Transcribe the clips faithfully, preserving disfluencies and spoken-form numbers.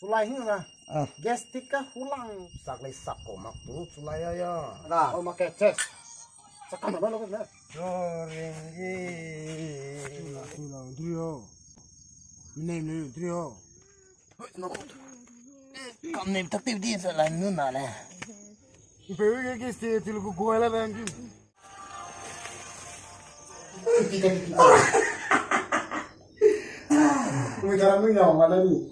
Chulai hing na. Ah. Gastric ka hulang sak lei sak ko mak tu chulai ya ya. Na. O mak ke che. Sak ka ma lo ke na. Ro ring ye. Tula, tula, drio. Mine, mine, drio. Kam nem tak tip di sa la nu na le. Ipe ke ke se til ku goi la dan ki. Mui dara mui na wa la ni.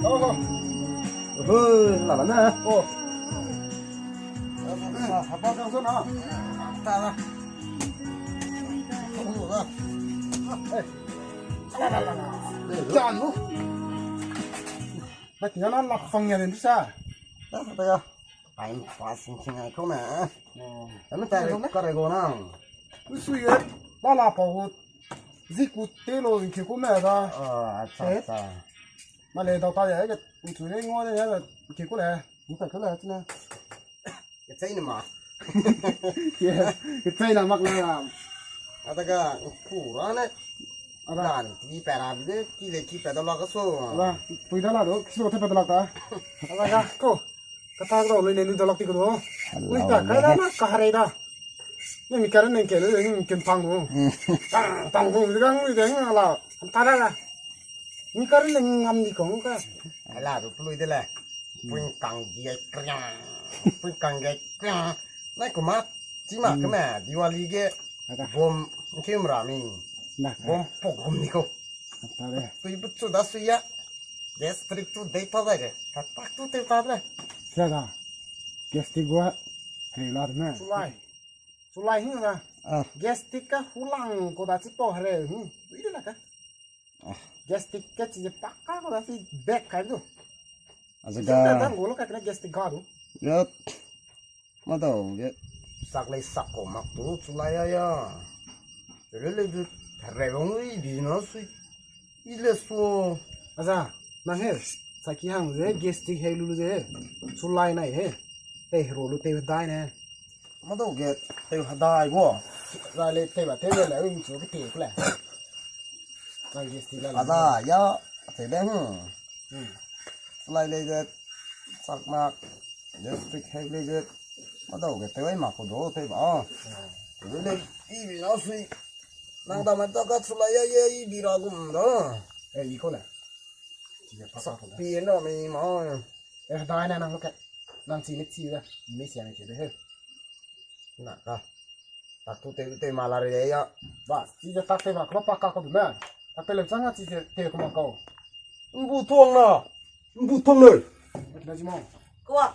Oho. Oho, la la na. Oh. Apa kang so na? Ta la. Jan lu. Ba tingna lak fang ya den sa. Ta ta ya. Ai, pa sing sing ai ko na. Oh. Ame ta ka re go na. Usui ye. Ba la pa wo. Zi ku te lo in ke ku me da. Ah, acha, acha. Ma le da ta ya ke. Usui le ngo le ya ke ku le. Ni ta ku le na. Ke chai na ma. Ke chai na mak le. Ada ka ku ra ne. Ada. Ni pa ra de ki le ki pa da la ka so. Ada. Pui da la do. Ki so te pa da la ta. Ada ka ko. Kata kata lui ne lui dalak ti ko do. Lui ta kai da na ka hare da. Ni mi karen ne ke lui ne kin pang do. Pang pang do de gang lui de ngam la. Ta da da. Ni karen ne ngam di ko ka. Ala do lui de le. Pui kang di ai kriang. Pui kang di ai kriang. Nai ko ma. Chi ma ke me Diwali ge. Bom kim ra mi. Bom pok gum ni ko. Tui bu chu da sui ya. Gastric tu dei ta dai de. Ka tak tu te ta de. Sia da. Gastric gua. Hei la de ne. Sulai. Sulai hing na. Ah. Gastric ka hulang ko da chi po hre. Hmm. Tui de la ka. Ah. Gastric ka chi je pak ka ko da chi back kai du. Aza ga. Dan go lo ka na gastric ga du. Yat. Madau ge. Sak lei sak ko mak tu chulai ya ya. Rele du rewang ui bi na sui. I le so. Aza, nang he, saki hang ze, gastric he lu ze. Chulai nai he. Te ro lu te dai ne. Madau ge, te dai go. Ra le te ba te le le ui chu ke te ku le. Nang gastric la. Aza, ya, te de hu. Hmm. Lai lei ze, chak mak, gastric hek lei ze, madau ge tewai mak ko do tei ba. Tewai lei, i bi na sui. Nang da ma ta ka chu lai ya ye, i bi ra gum da. Eh, i ko le. Sak pi na mi ma. Eh, dai na nang lo ke. Nang chi mi chi da. Mi sia mi chi de he. Na ka. Tak tu te, te ma la re ya. Ba, chi ze tak te ma, kau pa ka kau du na. Tak te le chang a chi ze te ko ma kau. Mbu tuang na. Mbu tuang le. Wat na ji mo. Kua.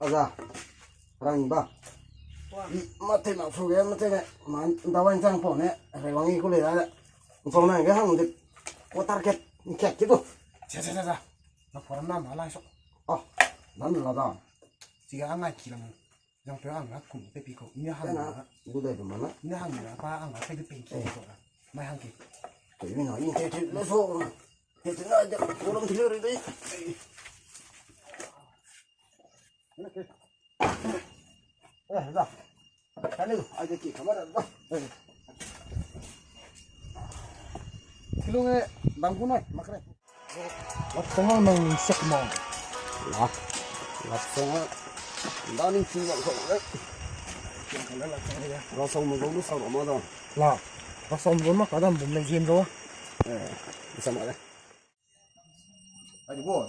Aza. Rang ba. Kua. I ma te ma fu ge, ma te ne. Ma da wan chang po ne. Re wang i ku le da le. Zong na ge hang de. Ko target. Ni kek ki du. Cha, cha, cha, cha. Na forum na ma lai so. Oh. Nan la da. Chi ga ngai ki lang. Yang pe ang na kum te pi ko, ni hang na. Gu dai pe mana. Ni hang na pa ang na pe de pin ki ko na. Mai hang ki. Te ni na ni te te le so. Te te na de ko lam thile re de. Eh, da. Hello, ai de ki kamera da. Kilo nge bang ku noi, makre. Lap song nang sek ma. Lap. Lap song. Nda ning chi wang ko le. Rasam mo lu sa ro ma da. La. Rasam lu ma ka dam bum le jin ro. Eh, bisa ma le. Ai bo.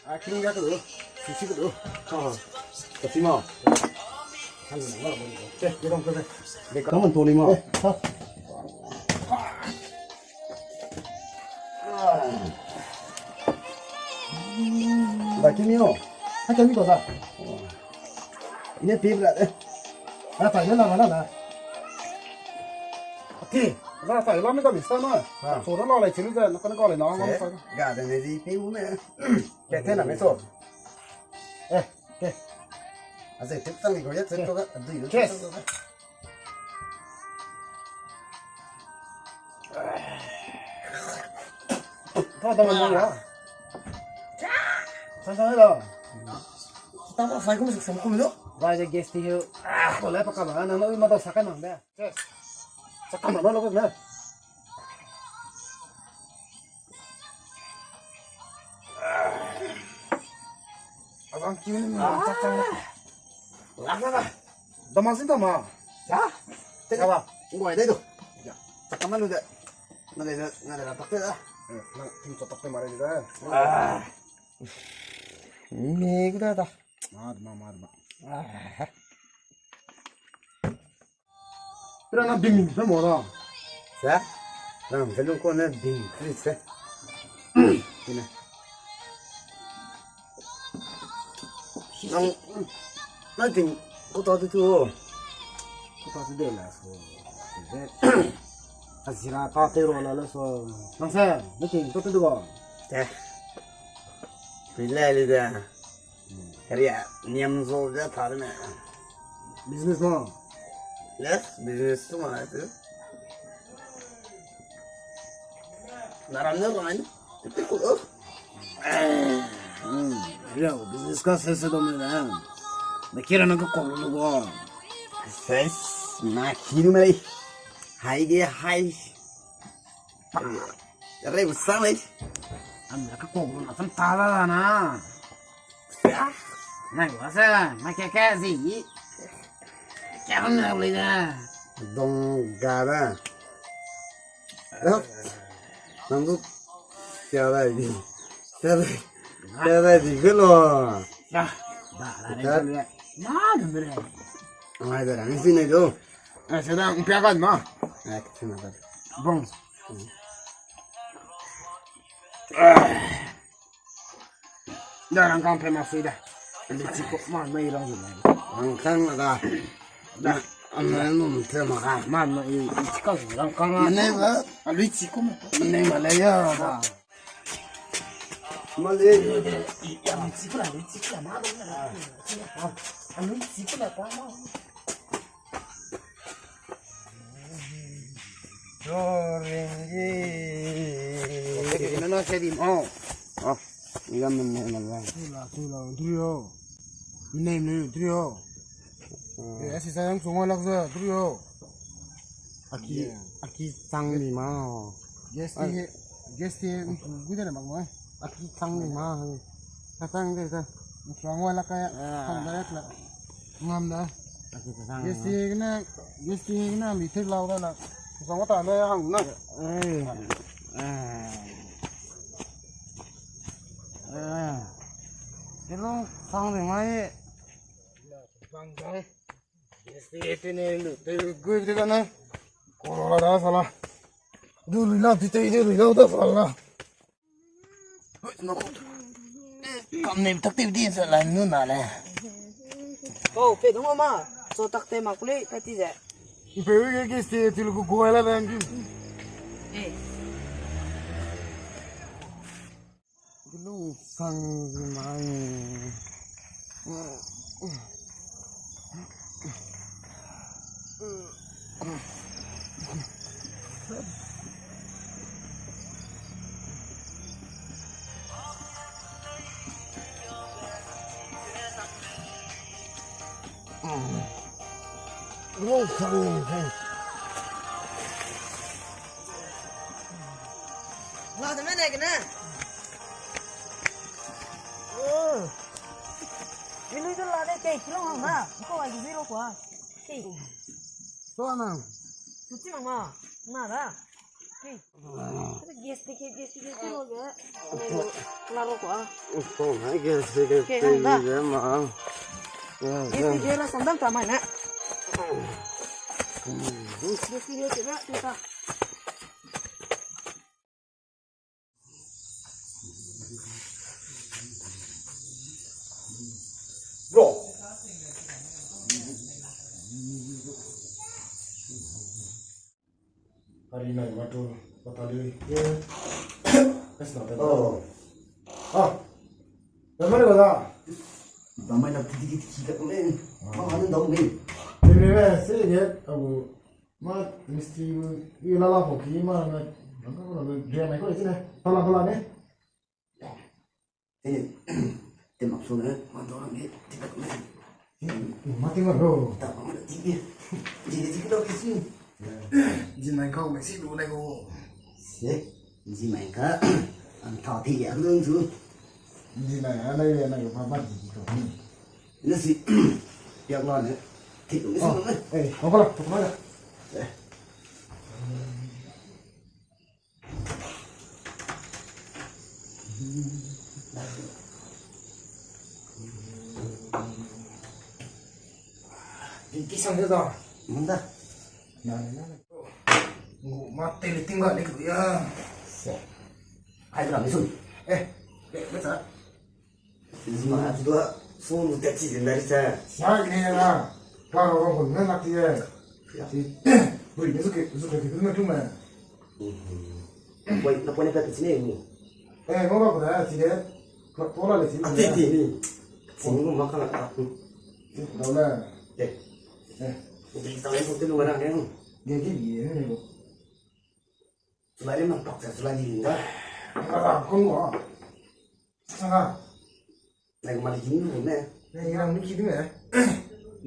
Ah, king ga tu. Sisi ga tu. Ah. Kasi ma. Kan na ma. Ke, ke dong ke. De ka man to ni ma. Ha. Da kimi o. Ha, kimi ko sa. Ine pi bra de. Na tai na na na. Ti, na tai la mi da mi sa na. Ha. So na la lai chili da na kan ko le na ma sa. Ga de ne di pi u me. Ke te na me so. Eh, ke. Aze tek tang ni ko ya tek to ga, dui lo tek to ga. Tho da mo ya. Sa sa da. Ta ba sai kum sik sam kum lo. Bai de gas ti hiu. Ah, ko le pa ka ba na no ma da sa ka nang de. Yes. Sa ka ma lo ko na. Azang kiu ni ma, chak chang. Lak na ba. Dama sin dama. Ya? Te ka ba. Ngoi dai du. Ya. Chak ka ma lu de. Na de, na de la tak te da. Eh, na ting chak tak te ma re de. Ah. Ni gu da da. Ma, ma, ma, ma. Ah. Pira na bing pe mo da. Sa? Ram pe lung ko na bing pe se. Ina. Nang, na bing ko ta tu tu. Ko ta tu de la so. Azira ta te ro la la so. Nang se, na bing ko tu du ba. Te. Pi le le de. Kari a niam zo ja ta de me. Business ma. Yes, business tu ma tu. Naram ne ran. Yo, business ka se se do me na. Na kira na ka ko lu go. Ses, na kiru me. Hai ge hai. Rei bu sang lei. Am la ka ko lu na sam ta la na. Nai wa sa, ma ke ke zi. Ke bam na le da. Dong ga da. Nang du sia da di. Sia da. Sia da di ke lo. Da. Da la ne. Ma dun de. Ngai da ngai si ne do. Eh, sia da, mpia ga ma. Eh, ke na da. Bong. Da rangkâng pe ma sui da. Lui chi ko ma mei rang zu mai. Rangkâng la da. Da. Am na num te ma ga. Ma ma i chi ka zu rangkâng a. Mene ba. A lui chi ko ma. Mene ma le ya. Da. Ma le. Ya lui chi ko la, lui chi ko la ma. A lui chi ko la pa ma. Sorry. Nana se di mo. Oh, iga men ne men la. Tula, tula, drio. Minem ne drio. Eh, asi sa yang sungo lak sa drio. Aki, aki chang ni ma. Guest ti, guest ti, gude na bang mo. Aki chang ni ma. Ka chang de ka. Sungo lak ka. Kan da la. Ngam da. Guest ti na, guest ti na mi te lau da la. Sungo ta na hang na. Eh. Eh. Eh. Ke long sang de mai. Bang bang. Este este ne lu te gui te na. Ko la da sala. Du lu la ti te du lu la da sala. Kam nem tak te di sa la nu na le. Oh, pe dong ma. So tak te ma kuli ta ti ze. Pe wi ke este ti lu ko la da. Eh. Gelung sang mai. Gelung sang mai. Ang na, ko ai zero kwa. Hey. So na. Suchi mama. Na da. Hey. Gas ti, gas ti, gas ti lo ge. La ro kwa. Ko na gas ti, gas ti lo ge ma. Gas ti, gas la sandal ta mai na. Gas ti, gas ti, gas ti ta. Bro. Hari nai matul patali. Yes, not at all. Ah. Damai la da. Damai la tiki tiki da kome. Ma anu dau me. Ni me me se ye abu. Ma mistri yu la la ho ki ma na, na, na, na, dria mai ko le chine. Pala, pala ne. Te, te mak so ne, ma do ne, te ka me. Ma ting ma ro. Ta ma ti. Ji, ji, ji, lo ki si. Ji mai ka me si lu ne ko. Se, ji mai ka. An ta ti ya lu su. Ji mai, a na ye na yo pa ba ji ko. Nasi, piak la ne. Tik ne. Oh, eh, kau kau la, kau kau la. Eh. Ki sang da. Manda. Na na na. Ngu ma te le ting ga le ku ya. Se. Ai, bra mi sun. Eh, be, be sa. Zima, tu da, phone lu tat chi din da ri cha. Sa ni na. Ka ro ro hun na ti e. Ya. Ti. Bui ni zuke, zuke ti na tu ma. Mhm. Poi, na poi ne ka ti ne mu. Eh, mo ba ko da ti de. Ko, ko la le ti. A ti ti ni. Ti ni ma ka na ka. Ti da la. Eh. Eh. Ti ta le ko ti lu ma na ne. Ge ge ye ne ko. Sulai le nang pak cha sulai ni da. Ka da ko mo. Sanga. Nai ko mali kin lu ne. Nai ko mali kin lu ne.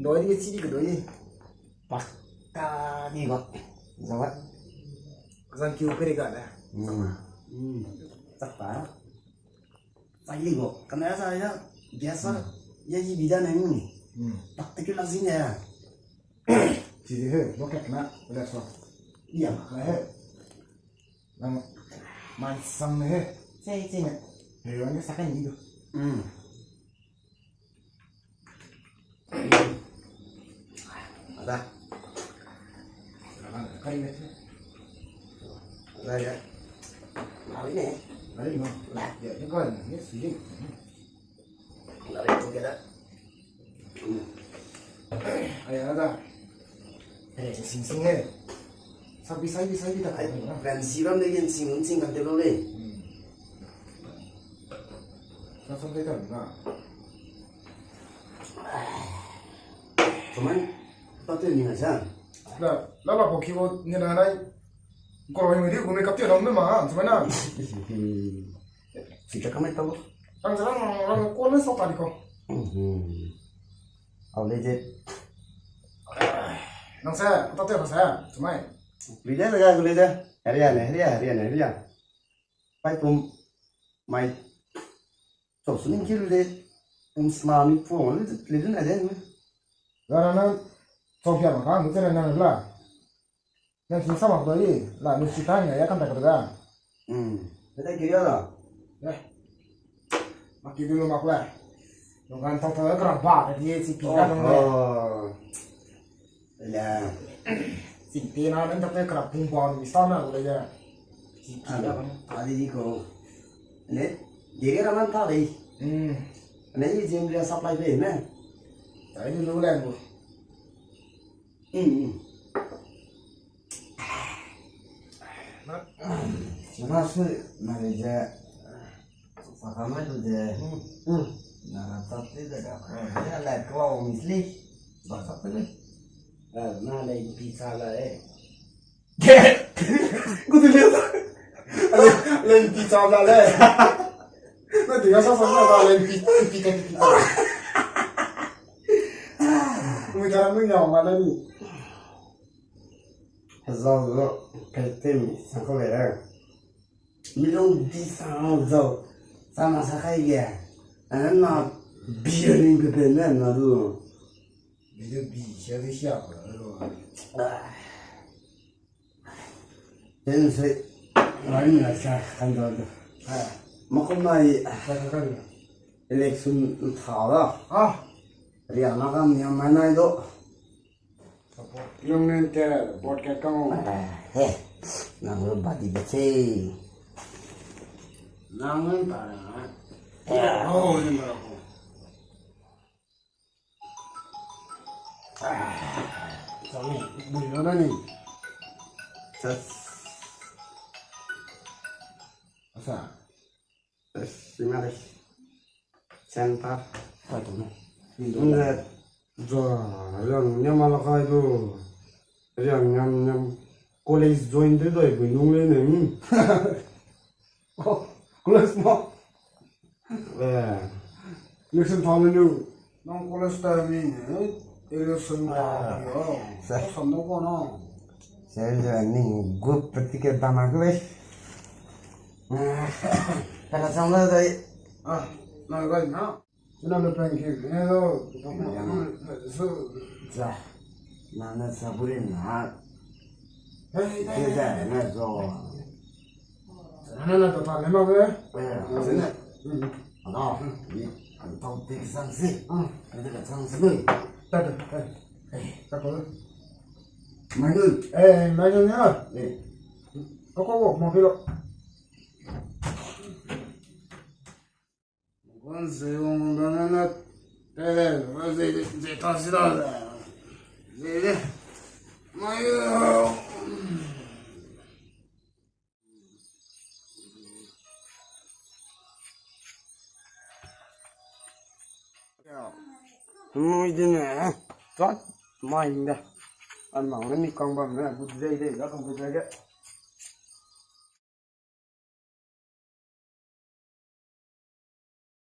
Doi di chi di ko doi. Pak ta ni ko. Zawa. Zang kiu pere ga da. Hmm. Hmm. Tak ta. Sai li ko. Kana sa ya. Biasa. Hmm. Ya ji bida nai mu. Hmm. Tak te ke la zin ya. Chi di he. Lo kek na. Let's go. Ya. Na he. Nang man sang ne he. Sei, sei ne. He, wang ke sakai ni du. Hmm. Ada. Kari ne. Ada ya. Kari ne. Kari no. Ya, ya kari ne. Yes, yes. Lari ko keda. Ai, ada. Ai, sing sing he. Sa bi sai bi sai bi ta. Ai, plan si ram de gen sing sing kan te lo le. Hmm. Sa sa de ta na. Cuman, pa tu ni na sa. La, la la ko ki wo ni na nai. Ko ro ni di ko me kap ti ram de ma, cuman na. Sita kamai tau. Ang sa lang, lang ko ne sa tadi ko. Mhm. Au le je. Nang sa, ko ta te sa, cumai. Bile le ga, bile je. Hariya ne, hariya, hariya ne, hariya. Pai pum mai. So, suning ki le, pum sma mi pu le, le na de. Gara na, so pia ma ka, mu te na la. Nang sing sa mak doi, la nu si tang ya kan ta ka da. Hmm. Beta kiri da. Eh. Mak ki du mak la. Nung kan tau tau kra ba, ka di si pi ka nung le. Oh. La. Si pi na nang ta kra pung ba ni sa na le ya. Si pi ka nung. A di ko. Ne. Dege ra man ta dei. Hmm. Ne yi jim ria supply be ne. Ta ni lu le ngu. Mm. Na su na le je. Sa ka mai tu je. Mm. Na ka tap ti de ka ko. Ya la ko misli. Ba ka pe le. Ah, na le pi sa la e. Ku tu le. Ale, le pi sa la le. Na ti ga sa sa na le pi pi pi pi. Ui, ta ra nui na ma le ni. Zau zo, kai te mi, sang ko le ra. Mi lung di sang zau, sa na sa kai ge. Ana na beer ni be be ne na du. Video bi sia de sia ko lo. Ten se, line na sa kan do do. Ah, ma ko mai, ah, election tha da. Ah, ria na kan ni mai nai do. Support. Yung nen te vote ke kang. Ah, he. Nang lo badi bese. Nang nen ta na. Ah. Oh, ni ma ko. Sami, bui lo na ni. Ses. Asa. Ses, sima des. Center. Ka tu na. Nde. Za, riang nyam ala kai du. Riang nyam nyam. College join de dai bui nung le ne. Oh, college ma. Eh. Election tha le lu. Nang college ta mi ne. Election ta yo. Sa. Sam no ko na. Sa, sa, ning group pati ke dama ke le. Kana sang le dai. Ah, na gai na. Sina le pen ki, ne lo. Sa. Na na sa buri na. Hey, hey, hey. Na zo. Nana na to pa le ma be. Eh, sene. Mm. Ano, ni, ang tau tik sang si. Mm. Ang tik sang si. Ta ta. Eh, ta ko. Mai nun. Eh, mai nun ya. Eh. Ko ko ko, mo pilo. Wan se wang da na na. Eh, ze ze ta si da. Ze ze. Mai yo. Mui di ne, zat mai de. An mang ne mi kang bam ne, bu zei zei, zat kang bu zei ge.